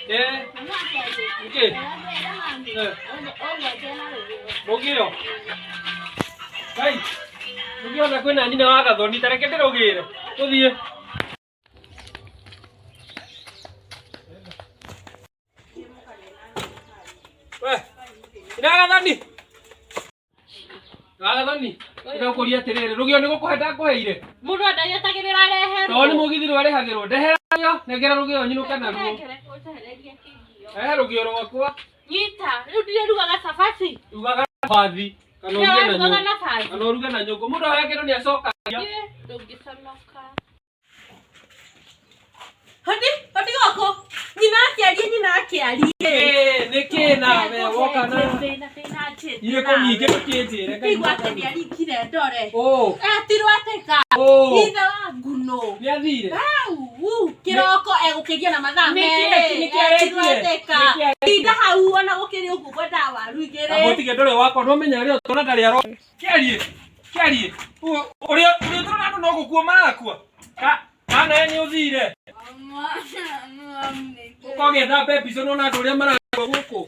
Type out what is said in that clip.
Eh, nĩkĩ? Eh. Rũgĩo. Kai. Rũgĩo na kwĩna nyina wa Gathoni, ta reke ndĩrũgĩre. Tũthiĩ. We, nyina wa Gathoni. Wagathoni, ndĩrakũria atĩrĩrĩ, rũgĩo nĩ gũkũhe ndakũheire. Mũndũ ndagĩetagĩrĩra areherwo. Tondũ nĩ mũgithi rwarĩhagĩrwo. Ndehera rũgĩo, nengera rũgĩo nyinũke naruo. Rehe rũgĩo rwakwa. Nyita, rĩu ndirĩrugaga cabaci. Rugaga na bathi. Kana ũruge na Nĩwarugaga nyũngũ. na bathi. Kana ũruge na nyũngũ. Mũndũ ahoya kĩndũ nĩ acokagia. Ndũngĩconoka. Hodi, hodi gũkũ. Nyina akĩarie, nyina akĩarie. Ĩĩ, nĩkĩ nawe woka na Thĩna, thĩna njĩte irĩkũ nyingĩ ndũkĩnjĩre Ngai Igua atĩ nĩaringire ndore. Ũ, Etirwo atĩka. ũ, Ithe wa nguno. nĩathire. Au, u, kĩroko egũkĩria na mathaa Nĩkĩ merĩ. nĩkĩ arekire? Etirwo atĩka. Nĩkĩ arekire? Tinda hau ona gũkĩrĩ ũguo ngwendaga waru igĩrĩ. Amũtige ndũrĩ wakwa nĩwamenya rĩo tũna ndarĩ aro kĩarie kĩarie ũrĩa ũrĩa tũrona andũ no gũkua marakua Ka- kana we nĩ ũthire ũkogĩetha mbebico nona andũ ũrĩa marakua gũkũ.